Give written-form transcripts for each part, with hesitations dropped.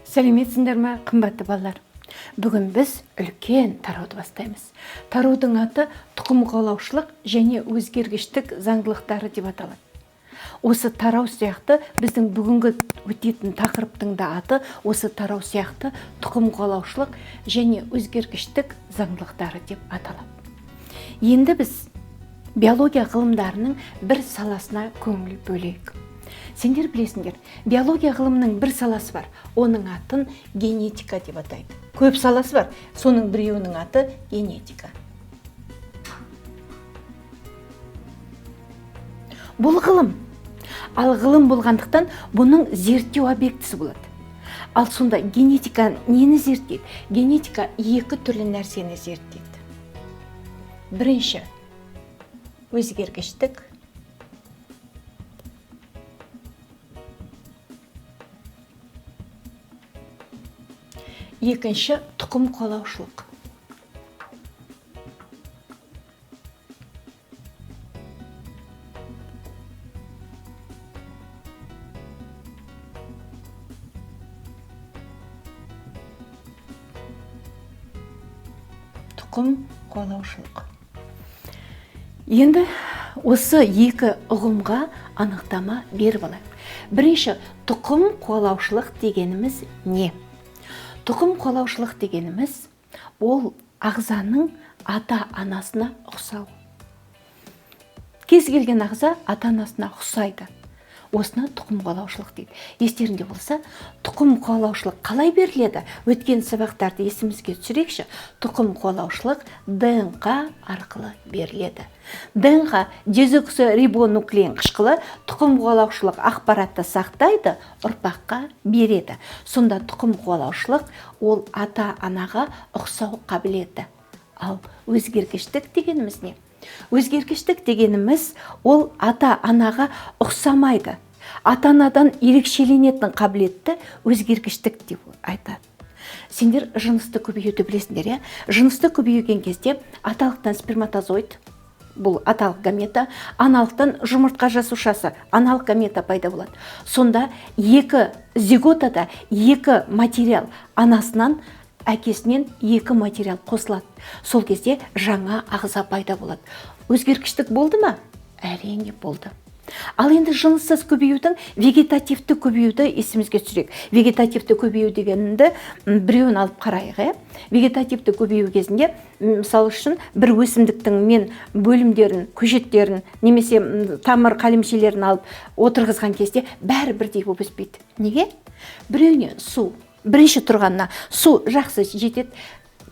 Сәлеметсіңдер ме, қымбатты балалар? Бүгін біз үлкен тарауды бастаймыз. Тараудың аты тұқым қуалаушылық және өзгергіштік заңдылықтары деп аталады. Осы тарау сияқты біздің бүгінгі өтетін тақырыптың да аты осы тарау сияқты тұқым қуалаушылық және өзгергіштік заңдылықтары деп аталады. Енді біз биология ғылымдарының бір саласына көңіл бөлейік. Сендер білесіңдер, биология ғылымының бір саласы бар, оның атын генетика деп атайды. Көп саласы бар, соның біреуінің аты генетика. Бұл ғылым. Ал ғылым болғандықтан бұның зерттеу объектісі болады. Ал сонда генетика нені зерттейді? Генетика екі түрлі нәрсені зерттейді. Бірінші, өзгергіштік. Екінші, тұқым қуалаушылық. Тұқым қуалаушылық. Енді осы екі ұғымға анықтама беріп алайық. Бірінші, тұқым қуалаушылық дегеніміз не? Тұқым қуалаушылық дегеніміз ол ағзаның ата-анасына ұқсау. Кез келген ағза ата-анасына ұқсайды. Осыны тұқым қуалаушылық дейді. Естеріңде болса, тұқым қуалаушылық қалай беріледі? Өткен сабақтарды есімізге түсірейікші. Тұқым қуалаушылық ДНК арқылы беріледі. ДНК дезоксирибонуклеин қышқылы тұқым қуалаушылық ақпаратты сақтайды, ұрпаққа береді. Сонда тұқым қуалаушылық ол ата-анаға ұқсау қабілеті. Ал өзгергіштік дегеніміз не? Өзгергіштік дегеніміз ол ата-анаға ұқсамайды. Ата-анадан ерекшеленетін қабілетті өзгергіштік деп айтады. Сендер жынысты көбеюді білесіңдер, иә? Жынысты көбеюген кезде аталықтан сперматозоид, бұл аталық гамета, аналықтан жұмыртқа жасушасы, аналық гамета пайда болады. Сонда екі зиготада екі материал анасынан, әкесінен екі материал қосылады. Сол кезде жаңа ағза пайда болады. Өзгергіштік болды ма? Әрине болды. Ал енді жыныссыз көбеюдің вегетативті көбеюді есімізге түсірейік. Вегетативті көбею дегенді біреуін алып қарайық, ә? Вегетативті көбею кезінде, мысал үшін, бір өсімдіктің мен бөлімдерін, көшеттерін немесе тамыр қалемшелерін алып отырғызған кезде бәрі бірдей болып өспейді. Неге? Біреуіне су, бірінші тұрғанына су жақсы жетеді,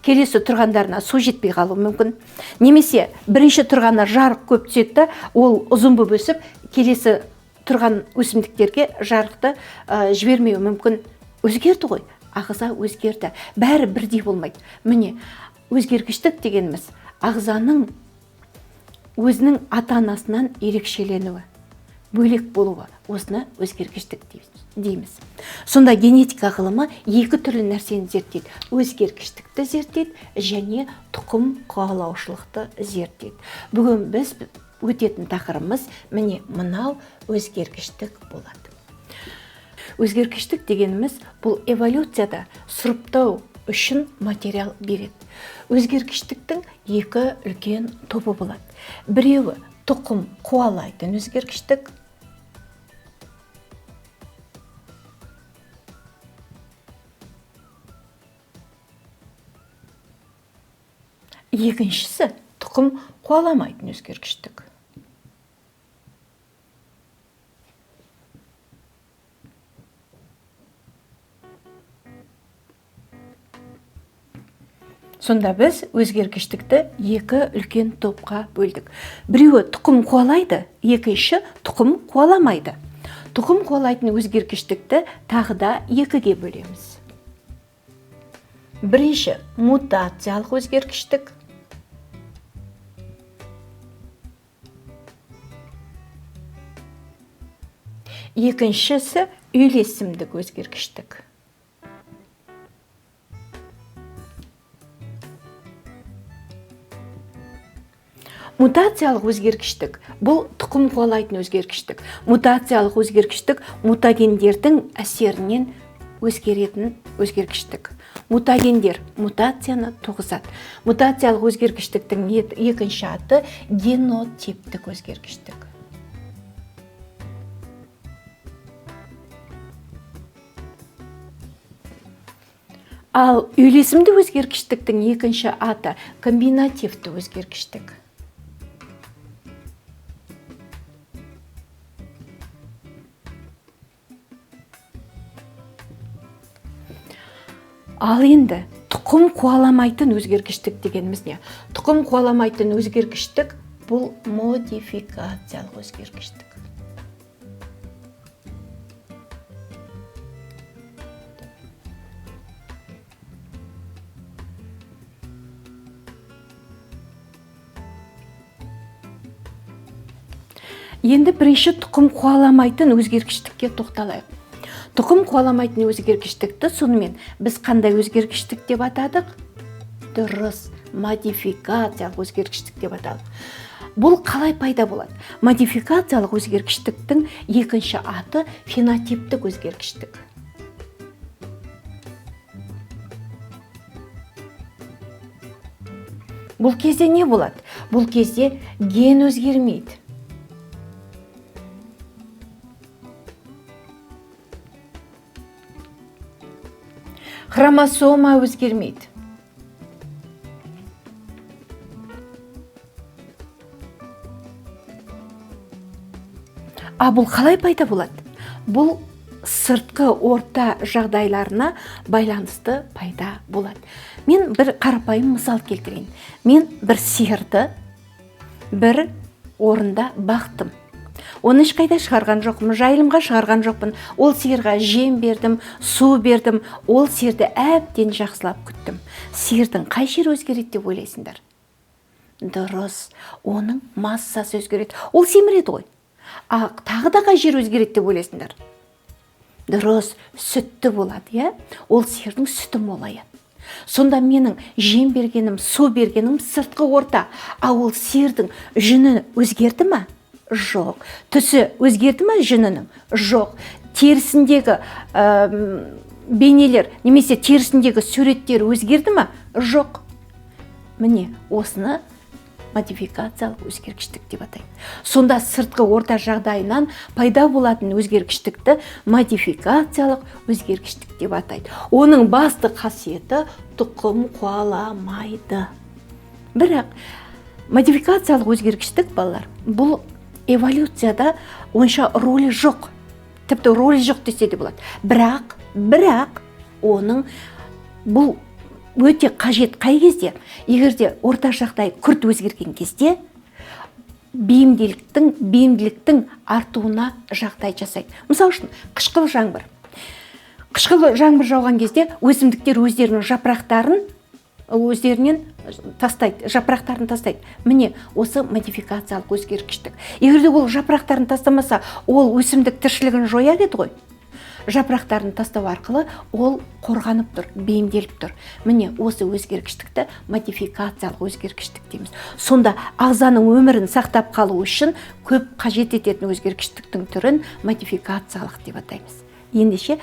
келесі тұрғандарына су жетпей қалуы мүмкін. Немесе бірінші тұрғанына жарық көп түседі да, ол ұзын болып өсіп, келесі тұрған өсімдіктерге жарықты жібермеуі мүмкін. Өзгерді ғой, ағза өзгерді. Бәрі бірдей болмайды. Міне, өзгергіштік дегеніміз ағзаның өзінің ата-анасынан ерекшеленуі, бөлек болуы. Осыны өзгергіштік дейміз. Сонда генетика ғылымы екі түрлі нәрсені зерттейді. Өзгергіштікті зерттейді және тұқым қуалаушылықты зерттейді. Бүгін біз өтетін тақырыбымыз міне мынау өзгергіштік болады. Өзгергіштік дегеніміз бұл эволюцияда сұрыптау үшін материал береді. Өзгергіштіктің екі үлкен тобы болады. Біреуі тұқым қуалайтын өзгергіштік, екіншісі тұқым қуаламайтын өзгергіштік. Сонда біз өзгергіштікті екі үлкен топқа бөлдік. Біреуі тұқым қуалайды, екінші тұқым қуаламайды. Тұқым қуалайтын өзгергіштікті тағы да екіге бөлеміз. Бірінші мутациялық өзгергіштік. Екіншісі үйлесімдік өзгергіштік. Мутациялық өзгергіштік бұл тұқым қуалайтын өзгергіштік. Мутациялық өзгергіштік мутагендердің әсерінен өзгеретін өзгергіштік. Мутагендер мутацияны туғызады. Мутациялық өзгергіштіктің екінші аты генотиптік өзгергіштік. Ал үйлесімді өзгергіштіктің екінші аты комбинативті өзгергіштік. Ал енді тұқым қуаламайтын өзгергіштік дегеніміз не? Тұқым қуаламайтын өзгергіштік бұл модификациялық өзгергіштік. Енді бірінші тұқым қуаламайтын өзгергіштікке тоқталайық. Тұқым қуаламайтын өзгергіштікті сонымен біз қандай өзгергіштік деп атадық? Дұрыс, модификациялық өзгергіштік деп атадық. Бұл қалай пайда болады? Модификациялық өзгергіштіктің екінші аты фенотиптік өзгергіштік. Бұл кезде не болады? Бұл кезде ген өзгермейді. Хромосома өзгермейді. А бұл қалай пайда болады? Бұл сыртқы орта жағдайларына байланысты пайда болады. Мен бір қарапайым мысал келтірейін. Мен бір сиырды бір орында бақтым. Оны ешқайда шығарған жоқпын, жайылымға шығарған жоқпын. Ол сиырға жем бердім, су бердім. Ол сиырды әбден жақсылап күттім. Сиырдың қай жері өзгереді деп ойлайсыңдар? Дұрыс, оның массасы өзгереді. Ол семіреді ғой. А тағы да қай жері өзгереді деп ойлайсыңдар? Дұрыс, сүтті болады, иә? Ол сиырдың сүті молаяды. Сонда менің жем бергенім, су бергенім сыртқы орта. А ол сиырдың жүні өзгерді ма? Жоқ. Түсі өзгерді ма жүнінің? Жоқ. Терісіндегі бейнелер немесе терісіндегі суреттер өзгерді ма? Жоқ. Міне, осыны модификациялық өзгергіштік деп атайды. Сонда сыртқы орта жағдайынан пайда болатын өзгергіштікті модификациялық өзгергіштік деп атайды. Оның басты қасиеті тұқым қуаламайды. Бірақ модификациялық өзгергіштік, балалар, бұл эволюцияда онша рөлі жоқ. Тіпті рөлі жоқ десе де болады. Бірақ оның бұл өте қажет қай кезде? Егер де орта жағдай күрт өзгерген кезде бейімділіктің артуына жағдай жасайды. Мысал үшін, қышқыл жаңбыр. Қышқыл жаңбыр жауған кезде өсімдіктер өздерінің жапырақтарын өздерінен тастайды, жапырақтарын тастайды. Міне, осы модификациялық өзгергіштік. Егер де ол жапырақтарын тастамаса, ол өсімдік тіршілігін жояр еді ғой. Жапырақтарын тастау арқылы ол қорғанып тұр, бейімделіп тұр. Міне, осы өзгергіштікті модификациялық өзгергіштік дейміз. Сонда ағзаның өмірін сақтап қалу үшін көп қажет ететін өзгергіштіктің түрін модификациялық деп атаймыз. Ендеше,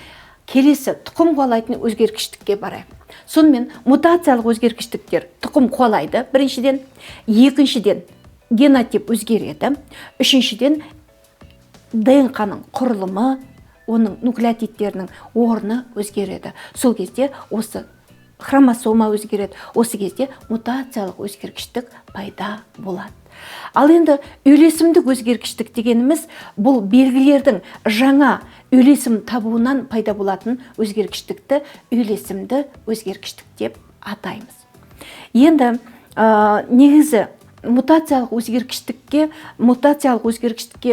келесі тұқым қуалайтын өзгергіштікке барайық. Сонымен мутациялық өзгергіштіктер тұқым қуалайды біріншіден, екіншіден генотип өзгереді, үшіншіден ДНК-ның құрылымы, оның нуклеотидтерінің орны өзгереді. Сол кезде осы хромосома өзгереді, осы кезде мутациялық өзгергіштік пайда болады. Ал енді үйлесімдік өзгергіштік дегеніміз бұл белгілердің жаңа үйлесім табуынан пайда болатын өзгергіштікті үйлесімді өзгергіштік деп атаймыз. Енді негізі мутациялық өзгергіштікке,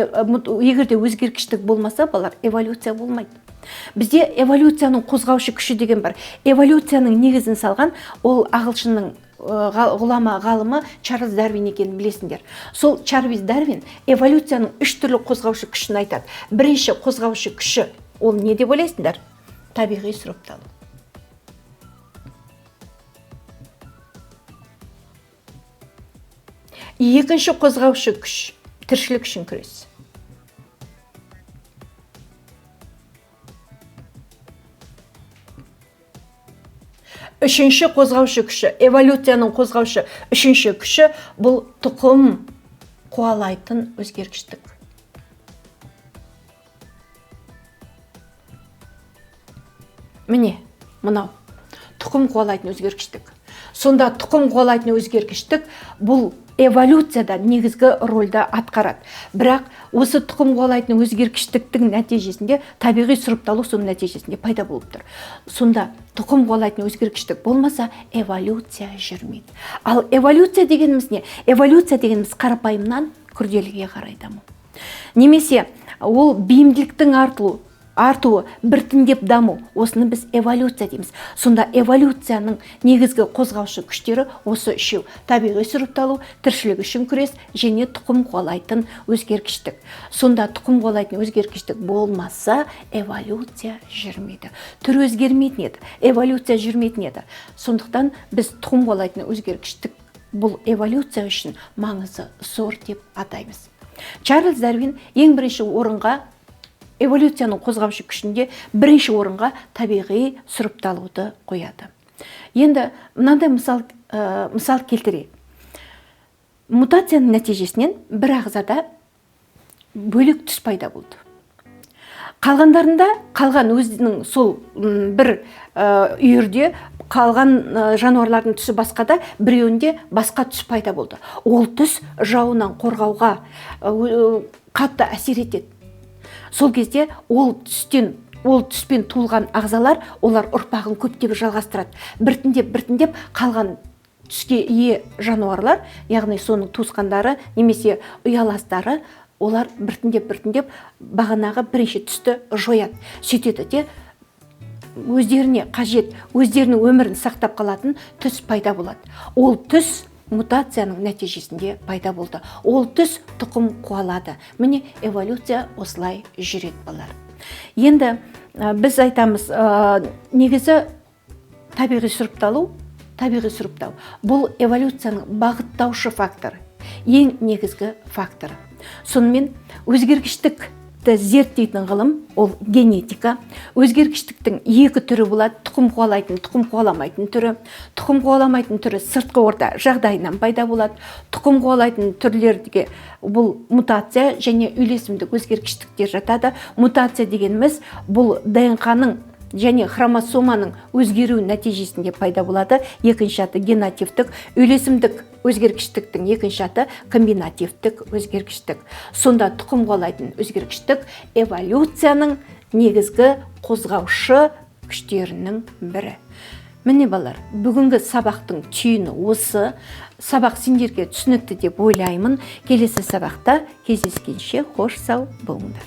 егер де өзгергіштік болмаса, балалар, эволюция болмайды. Бізде эволюцияның қозғаушы күші деген бар. Эволюцияның негізін салған ол ағылшынның ғұлама ғалымы Чарльз Дарвин екенін білесіңдер. Сол Чарльз Дарвин эволюцияның үш түрлі қозғаушы күшін айтады. Бірінші қозғаушы күші ол не деп ойлайсыңдар? Табиғи сұрыпталу. Екінші қозғаушы күш тіршілік үшін күрес. Үшінші қозғаушы күші, эволюцияның қозғаушы үшінші күші бұл тұқым қуалайтын өзгергіштік. Міне, мынау тұқым қуалайтын өзгергіштік. Сонда тұқым қуалайтын өзгергіштік бұл эволюцияда негізгі рөлді атқарады. Бірақ осы тұқым қуалайтын өзгергіштіктің нәтижесінде табиғи сұрыпталу соның нәтижесінде пайда болып тұр. Сонда тұқым қуалайтын өзгергіштік болмаса, эволюция жүрмейді. Ал эволюция дегеніміз не? Эволюция дегеніміз қарапайымнан күрделіге қарай даму. Немесе ол бейімділіктің артуы, біртіндеп даму. Осыны біз эволюция дейміз. Сонда эволюцияның негізгі қозғаушы күштері осы үшеу: табиғи сұрыпталу, тіршілік үшін күрес және тұқым қуалайтын өзгергіштік. Сонда тұқым қуалайтын өзгергіштік болмаса, эволюция жүрмейді. Түр өзгермейтін еді, эволюция жүрмейтін еді. Сондықтан біз тұқым қуалайтын өзгергіштік бұл эволюция үшін маңызы зор деп атаймыз. Чарльз Дарвин ең бірінші орынға, эволюцияның қозғаушы күшінде бірінші орынға табиғи сұрыпталуды қояды. Енді мынандай мысал келтірейік. Мутацияның нәтижесінен бір ағзада бөлек түс пайда болды. Қалғандарында, қалған өзінің сол бір үйірде қалған жануарлардың түсі басқада, біреуінде басқа түс пайда болды. Ол түс жауынан қорғауға қатты әсер етеді. Сол кезде ол түспен туылған ағзалар, олар ұрпағын көптеп жалғастырады. Біртіндеп, біртіндеп қалған түске ие жануарлар, яғни соның туысқандары немесе ұяластары, олар біртіндеп, біртіндеп бағанағы бірінші түсті жояды. Сөйтеді де өздеріне қажет, өздерінің өмірін сақтап қалатын түс пайда болады. Ол түс мутацияның нәтижесінде пайда болды. Ол түс тұқым қуалады. Міне, эволюция осылай жүреді, балалар. Енді біз айтамыз, негізі табиғи сұрыпталу, табиғи сұрыптау бұл эволюцияның бағыттаушы факторы, ең негізгі факторы. Сонымен өзгергіштікті зерттейтін ғылым ол генетика. Өзгергіштіктің екі түрі болады: тұқым қуалайтын, тұқым қуаламайтын түрі. Тұқым қуаламайтын түрі сыртқы орта жағдайынан пайда болады. Тұқым қуалайтын түрлерге бұл мутация және үйлесімдік өзгергіштіктер жатады. Мутация дегеніміз бұл ДНК-ның және хромосоманың өзгеруі нәтижесінде пайда болады. Екінші аты генотиптік, үйлесімдік өзгергіштіктің екінші аты комбинативтік өзгергіштік. Сонда тұқым қуалайтын өзгергіштік эволюцияның негізгі қозғаушы күштерінің бірі. Міне, балалар, бүгінгі сабақтың түйіні осы. Сабақ сендерге түсінікті деп ойлаймын. Келесі сабақта кездескенше қош сау болыңдар.